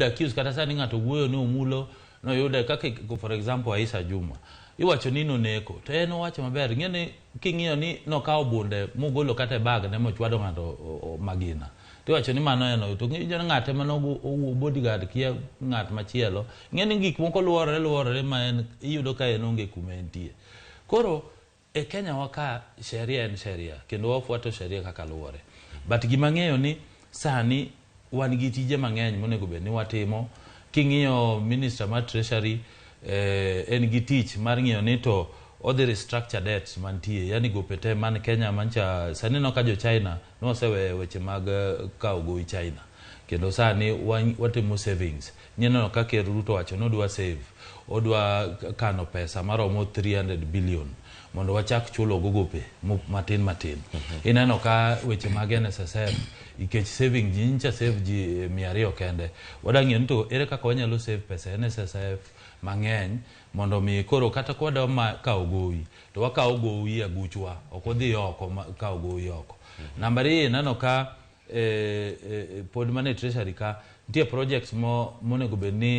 Accuse kata sani ng'ato wuoyo ni omulo noyude kaka, for example, Aisha Juma iwacho ni noneko to en owacho maber. Ing'e ni king'iyo ni nokawo bunde mogolo kata e bag ne mochwado ng'ato magina, tiwacho ni mano en to ng'iyo ni ng'ate mano bodyguard kia ng'at machielo. Ing'e ni gik moko luorore luorore ma en iyudo ka en onge kuma entie. Koro e Kenya wa ka sheria en sheria kendo wafuato sheria kaka luwore, but gima ng'eyo ni sani wan gi tije mang'eny monego bed ni watimo. King'iyo minister mar treasury, en gi tich mar ng'iyo ni to odhi restructure debts mantie, yani gope te man Kenya mancha. Sani ineno ka jo China noseweyo weche mag kawo gowi China, kendo sani watimo savings. Ineno ka Ker Ruto wacho ni odwa save, odwa kano pesa maromo 300 billion mondo wachak chulo go gope matin matin. Ineno ka weche mag NSSF, nikech saving ji nyicha save ji 200 kende, wadwa ng'iyo ni to ere kaka wanyalo save pesa NSSF mang'eny mondo mi koro kata kwadwa ma kawo gowi to wakawo gowi e aguchwa, ok wadhi oko kawo gowi oko. Namba ariyo, ineno ka pod mana e treasury ka nitie projects mo monego bed ni